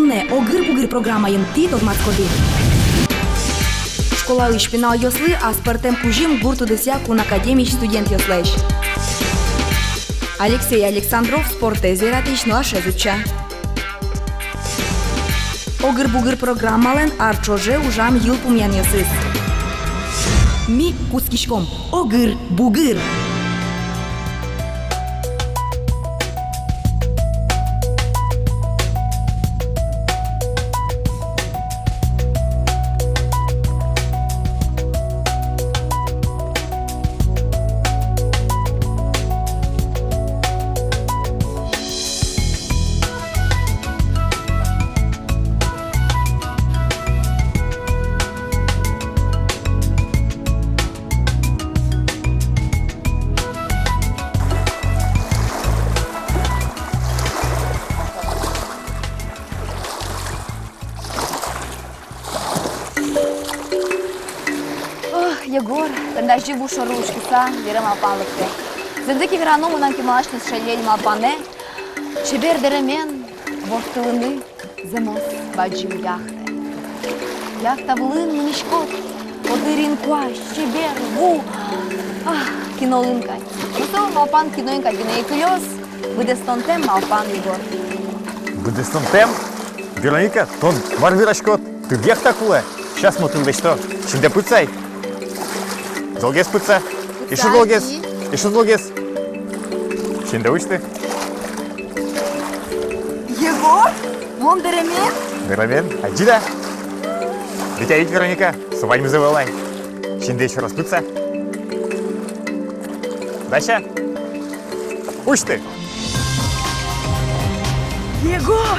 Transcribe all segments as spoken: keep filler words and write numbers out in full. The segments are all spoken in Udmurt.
Огыр-бугыр программаын тӥ тодматскоды. Школаысь пиналъёслы аспӧртэм кузьым гурт удысъя кун академиысь студентъёслэсь. Алексей Александров спортэз яратӥсь, но ачиз утча. Огыр-бугыр программалэн ар ӵоже ужам йылпумъянъёсыз. Ми кутскиськом. Огыр-бугыр. Ох, Егор, тон тазьы ву шоры учкыса, верам, малпан лыктэ. Зэмзэ ке верано, мынам кемалась но сыӵе лель малпанэ: чебер дэремен ворттылыны зэмос бадӟым яхтае. Яхта вылын мынӥськод, отын инкуазь, чебер ву. Ах, киноын кадь. Но со малпан киноын кадь гинэ ик улоз. Быдэстонтэм малпан, Егор. Быдэстонтэм? Вероника, тон мар вераськод? Тыныд яхта кулэ. Сейчас мон тыныд лэсьто. Синдэ пытсай. Золгес пытса. Эшшо золгес. Эшшо золгес. Синдэ усьты. Егор, мон дэремен? Дэремен. Адӟид-а? Ведь, а ведь, Вероника, со ваньмыз ӧвӧл ай. Синдэ эшшо раз пытса. Дася. Усьты. Егор!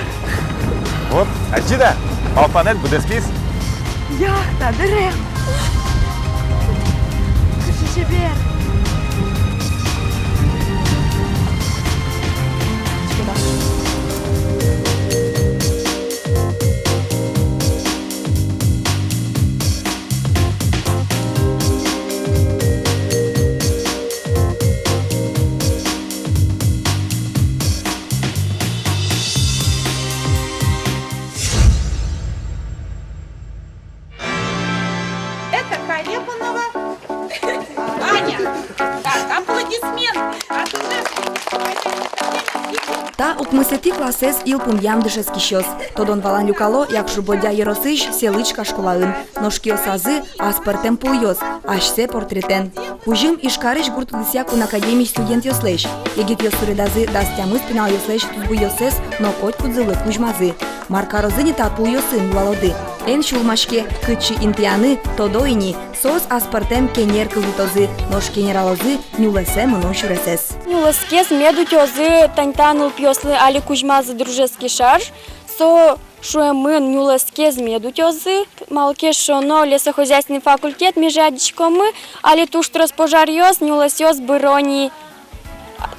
Вот, адӟид-а, малпанэд быдэстӥз. Яхта, дэрем! Кыӵе чебер! Это Калепонова Аня. Так, аплодисменты. Та укмысэтӥ классэз йылпумъям дышетскисьёс. Тодон-валан люкало Якшур-Бӧдья ёросысь Селычка школаын. Нош киосазы аспӧртэм пулъёс, асьсэ портретэн. Кузьым Ижкарысь гурт удысъя кун академиысь студентъёслэсь. Егитъёс суредазы дас тямыс пиналъёслэсь тусбуйёссэс, но котькудзылы кузьмазы. Мар карозы ни та пулъёсын, юалоды. Эн сюлмаське, кытчы интыяны, тодо ини. Соос аспӧртэм кенер кылдытозы, нош кенералозы нюлэсэ мынон сюресэз. Нюлэскез мед утёзы тани та нылпиослы али кузьмазы дружеский шарж. Со шуэмын, нюлэскез мед утёзы, малы ке шуоно, лесохозяйственный факультет, ми же адӟиськомы, али туж трос пожаръёс, нюлэсъёс быро ни.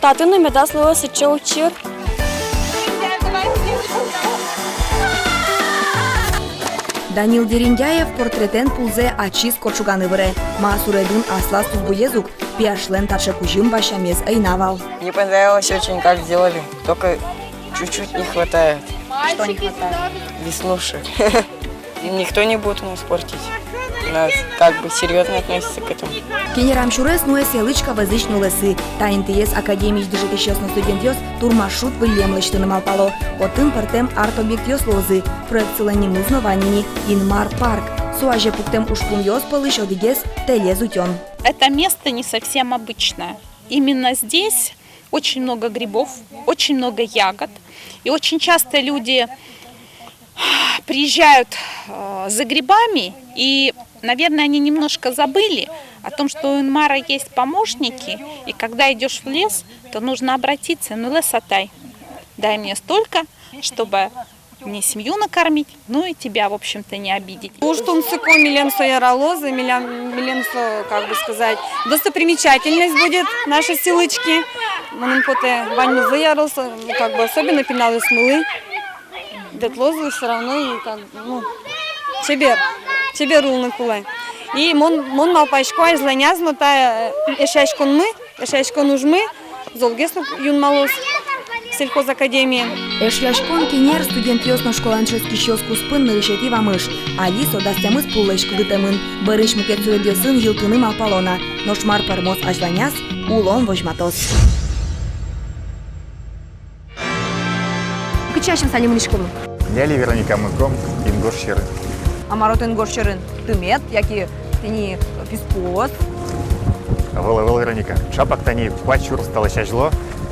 Татын но медаз луы сыӵе учыр. Данил Дерендяев портретэн пулзэ ачиз кортчуганы выре. Ма, суредын аслаз тусбуез ук, пияшлэн таӵе кузьым басьямез ӧй на вал. Мне понравилось очень, как сделали. Только чуть-чуть не хватает. Что не хватает? Веснушек. И никто не будет у нас портить. У нас как бы серьёзно относятся к этому. Кенерам сюрес нуэ Селычка вӧзысь нюлэсы. Та интыез академиысь дышетӥсьёс но студентъёс турмаршрут выллем лэсьтыны малпало. Отын пӧртэм арт-объектъёс луозы. Проектсылэн нимыз но вань ини: «Инмар парк». Со азе пуктэм ужпумъёс пӧлысь одӥгез — тэлез утён. Это место не совсем обычное. Именно здесь очень много грибов, очень много ягод. И очень часто люди приезжают, э, за грибами, и, наверное, они немножко забыли о том, что у Инмара есть помощники, и когда идёшь в лес, то нужно обратиться: «Нюлэс Атай, дай мне столько, чтобы мне семью накормить, ну и тебя, в общем-то, не обидеть». Туж тунсыко, милем со яралоз, милем, милем со, как бы сказать, достопримечательность будет нашей Селычки. Мыным потэ, ваньмызлы яралоз, как бы особенно пиналъёсмылы. Ветлозы всё равно и как бы, ну, чебер, чебер улыны кулэ. И мон, мон малпасько, азьланяз но та, э, эшъяськонмы, эшъяськон ужмы золгес но юнмалоз. сельхозакадемиен. Эшъяськон кенер студентъёс но школаын дышетскисьёс куспын нырысетӥ вамыш. Али со дас тямыс пулэсь кылдытэмын. Бӧрысь мукет суредъёсын йылтыны малпало на. Нош мар пӧрмоз азьланяз, улон возьматоз. Кытчы асьмеос али мынӥськомы? Али Вероника мынӥськом Ингош сьӧрын. А мар отын Ингош сьӧрын? Тымет, яке тӥни писпуос? Ӧвӧл, ӧвӧл, Вероника. Чапак тани куать сюрс талэсь азьло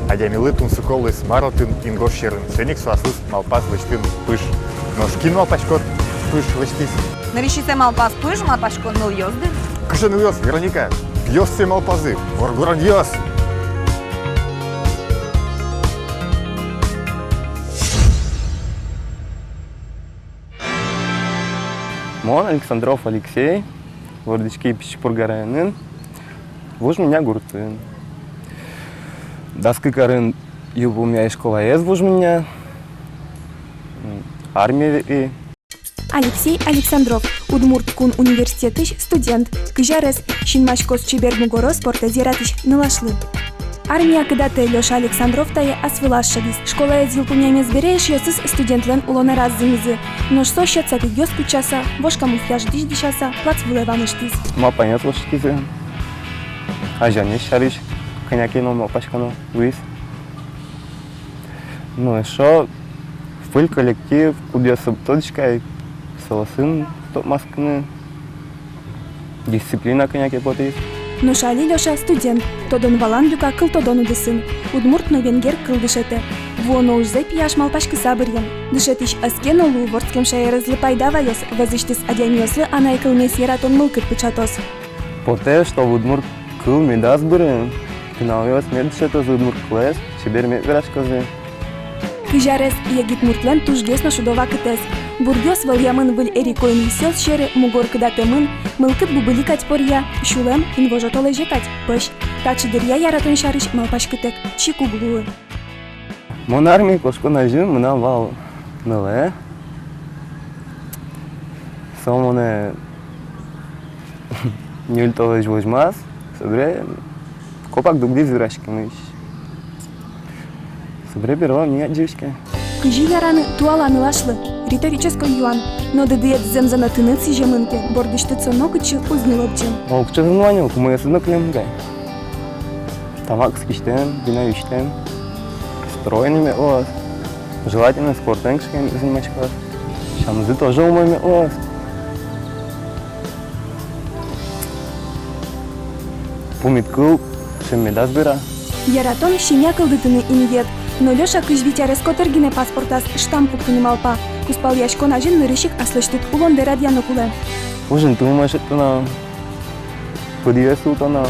адямилы тунсыко луиз, мар отын Ингош сьӧрын. Соин ик со аслыз малпаз лэсьтыны пыж. Нош кин, малпаськод, пыж лэсьтӥз? Нырысьсэ малпаз пыж, малпасько, нылъёс дыр. Кыӵе нылъёс, Вероника? Пиоссэ малпазы, воргоронъёс. Мон Александров Алексей, вордӥськи Пичи Пурга районын, Вуж Миня гуртын. Дас кык арын йылпумъяй школаез Вуж Миня, м, армие ветлӥ. Алексей Александров, Удмурт кун университетысь студент, кызь арес, синмаськоз чебер мугоро, спортэз яратӥсь нылашлы. Армия кыдатэ, Лёша Александров тае ас вылаз шедиз. Школаез йылпумъямез бере эшъёсыз студентлэн улонэз зынызы. Нош со сьӧд сапегъёс кутчаса, вож камуфляж дӥсь дӥсяса, плац вылэ вамыштӥз. Малпанъёс воштӥзы. Азьланез сярысь кӧня ке но малпаськоно луиз. Ну, эшшо выль коллектив, кудъёсыз, тодӥськод, соосын тодматскыны. Дисциплина кӧня ке потӥз. Нош али Лёша студент, тодон-валан люка кылтодон удысын, удмурт но венгер кыл дышетэ. Вуоно ужзэ пияш малпаськыса быръем. Дышетӥсь ӧз ке но лу, вордскем шаерезлы пайда ваёз, вӧзысьтыз адямиослы анай кылмес яратон мылкыд пыӵатоз. Потэ, что удмурт кыл медаз быры, пиналъёс мед дышетозы удмурт кылэз, чебер мед вераськозы. Кызь арес егит муртлэн тужгес но шудо вакытэз. Бурдъёс вӧлъямын выль эрико инвисъёс сьӧры, мугор кыдатэмын, мылкыд бубыли кадь поръя, сюлэм инвожо толэзе кадь пӧсь. Таӵе дыръя яратон сярысь малпаськытэк чик уг луы. Мон армие кошкон азьын мынам вал нылэ. Со монэ ньыль толэзь возьмаз, собере копак дугдӥз вераськемысь. Собере берло ни адӟиське. Кызьы яраны туала нылашлы? Риторической юан. Но дыдыед зэмзэ но тыныд сӥземын ке, бордысьтыд со нокытчы уз ни лобӟы. Ог чозын вань, кумоез но кылем гай. Тамак кыскисьтэм, вина юисьтэм. Стройный мед луоз. Желательно спортэн кыӵе ке но заниматься кароз. Сямзы тоже умой мед луоз. Пумит кыл ӵем медаз быра. Яратон семья кылдытыны инъет. Но Лёша кызь вить арез котыр гинэ паспортаз штамп пуктыны малпа. Кузпалъяськон азьын нырысь ик аслэсьтыд улондэ радъяны кулэ. Ужын тумыш ик тунам. Пыдъёс султоно.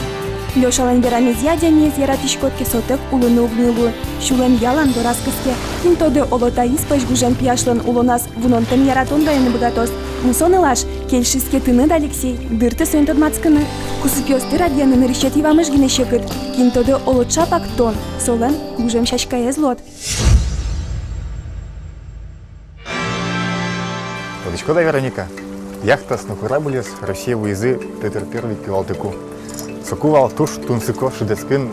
Лёшалэн верамезъя, адямиез яратӥськод ке, сотэк улыны уг ни луы. Сюлэм ялан дораз кыске. Кин тодэ, оло, таиз пӧсь гужем пияшлэн улоназ вунонтэм яратон вайыны быгатоз. Мусо нылаш, кельшиз ке тыныд Алексей, дырты соин тодматскыны. Кусыпъёсты радъяны нырысетӥ вамыш гинэ секыт. Кин тодэ, оло, чапак тон солэн гужем сяськаез луод. Тодӥськод-а, Вероника, яхтаос но корабльёс Россие вуизы Пётр Первый кивалтыку. Соку вал туж тунсыко шутэтскын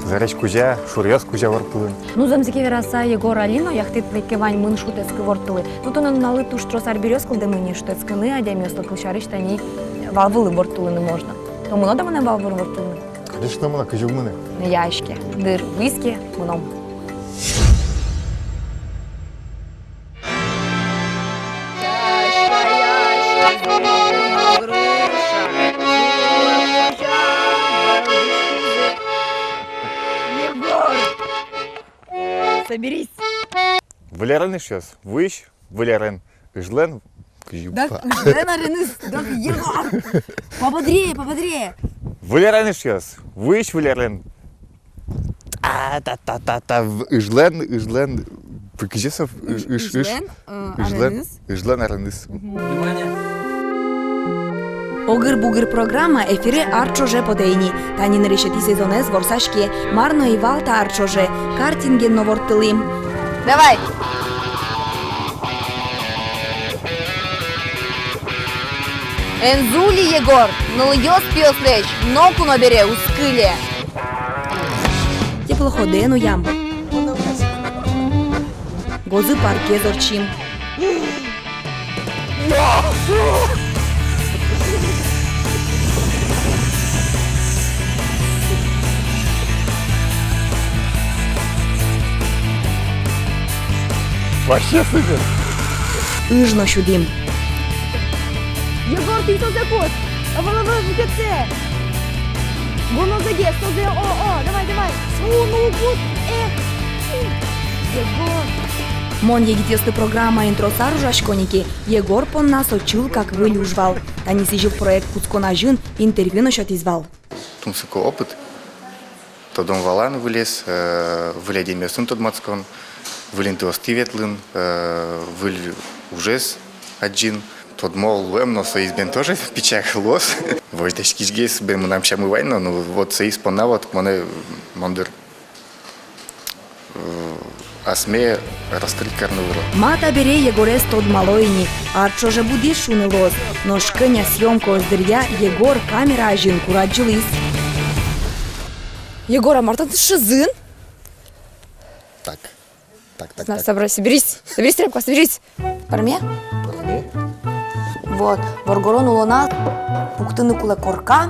зарезь кузя, шуръёс кузя ворттылын. Ну, зэмзэ ке вераса, Егор, али но яхтыд вейке вань, мын шутэтскы ворттылы. Ну, туннэ нуналлы туж трос арбериос кылдэмын ини шутэтскыны, адямиослы, кылсярысь, тани вал вылы ворттылыны можно. Тон мынод-а монэ вал вылы ворттылыны? Конечно, мыно, кызьы уг мыны. Я, иське, дыр вуиз ке, мыном. Соберись. Выль арен, эшъёс, вуись выль арен, ыжлэн, кызьы... Да, па- ыжлэн ареныз, да, Егор. Пободрее, пободрее. Выль арен, эшъёс, вуись выль арен. А, та, та, та, та, в-, ыжлэн, ыжлэн, п-, кызьы со, ыж-, ыж-, ыж-, ыжлэн, э, ыжлэн ареныз. Ыжлэн ареныз. Мгм. Внимание. «Огыр-бугыр» программа эфире ар ӵоже потэ ини. Тани нырысетӥ сезонэз ворсаське. Мар но ӧй вал та ар ӵоже. Картинген но ворттылӥм. Давай! Эн зуль, Егор, нылъёс пиослэсь ноку но бере уз кыле. Теплоходэн уям. Гозы паркез ортчим. Вообще супер! Ыж но сюдӥм. Егор, тӥ созэ кут! Ӧвӧл, ӧвӧл, мукетсэ! Гонозэгес созэ, о, о, давай, давай! Су, ну, кут! Эх! Егор! «Мон егитъёслы» программаын трос ар ужасько ни ке, Егор понна со чылкак выль уж вал. Тани сӥзьыл проект кутскон азьын интервью но сётӥз вал. Тунсыко опыт. Тодон-валан вылез, э, выль адямиосын тодматскон, выль интыостӥ ветлын, э, выль ужез адӟын. Тодмо луэм, но соиз бен тоже пичак луоз. Возьдаськисьгес бен мынам сямы вань но, ну, вот соиз понна вот монэ, мон дыр, э, асме раскрыть карыны выро. Ма, табере Егорез тодмало ини, ар ӵоже будӥз шуыны луоз. Нош кӧня съёмкаос дыръя Егор камера азьын курадӟылӥз. Егор, а мар тон тӥ шизын? Так. Так, так, так. Собрать, соберись. Соберись, тряпка, соберись. Пӧрме? Пӧрме. Вот, воргорон улоназ пуктыны кулэ корка,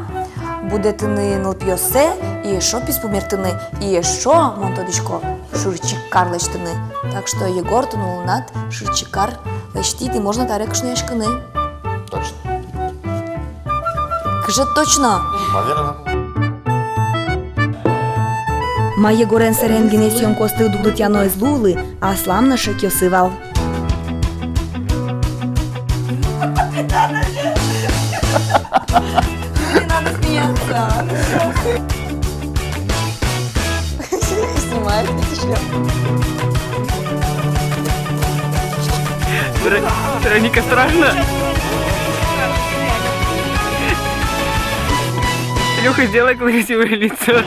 будэтыны нылпиоссэ, и эшшо писпу мерттыны, и эшшо, мон тодӥсько, шырчик кар лэсьтыны. Так что, Егор, тон улонад шырчик кар лэсьтӥд, и можно табере кышнояськыны. Точно. Кыӵе точно? Наверное. Ма, Егорен сэрен гинэ съёмкаосты дугдытъяно ӧз луылы, аслам но шекъёсы вал. Не надо смеяться. Снимает, видишь ли. Вера-, Вероника, страшно? Лёха, сделай красивое лицо.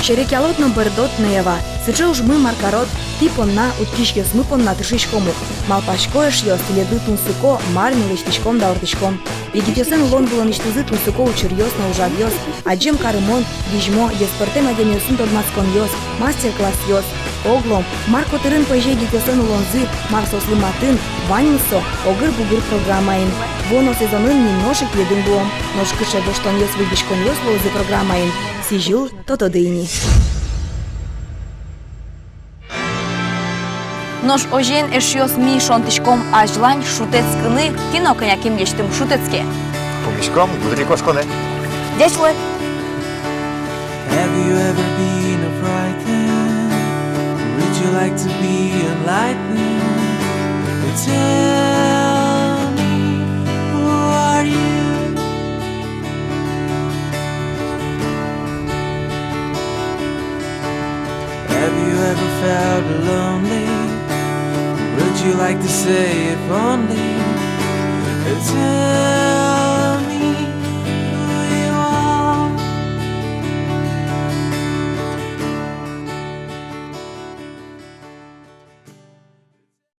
Серекъялод но, бӧрдод но, Эва. Сыӵе ужмы, мар карод, тӥ понна, утчисьёсмы понна тыршиськом ук. Малпасько, эшъёс, тӥледлы тунсыко, мар ми лэсьтӥськом да ортчиськом. Егитъёслэн улон-вылонысьтызы тунсыко учыръёс но ужрадъёс, адӟем карымон, визьмо, йӧспӧртэм адямиосын тодматсконъёс, мастер-классъёс. Оглом, мар котырын пӧзе егитъёслэн улонзы, мар соослы матын, ваньмыз со «Огыр-бугыр» программаын. Вуоно сезонын ми нош ик йыдын луом. Нош кыӵе воштонъёс, выльдӥськонъёс луозы программаын, сӥзьыл тододы ини. Нош озьыен, эшъёс, ми шонтӥськом азьлань шутэтскыны, кино кӧня ке ми лэсьтӥм шутэтске. Пумиськом гудырикошконэ. Ӟеч луэ. Have you ever been a frightened? Would you like to be enlightened? But tell me, who are you? Have you ever felt lonely? Would you like to say if only? It's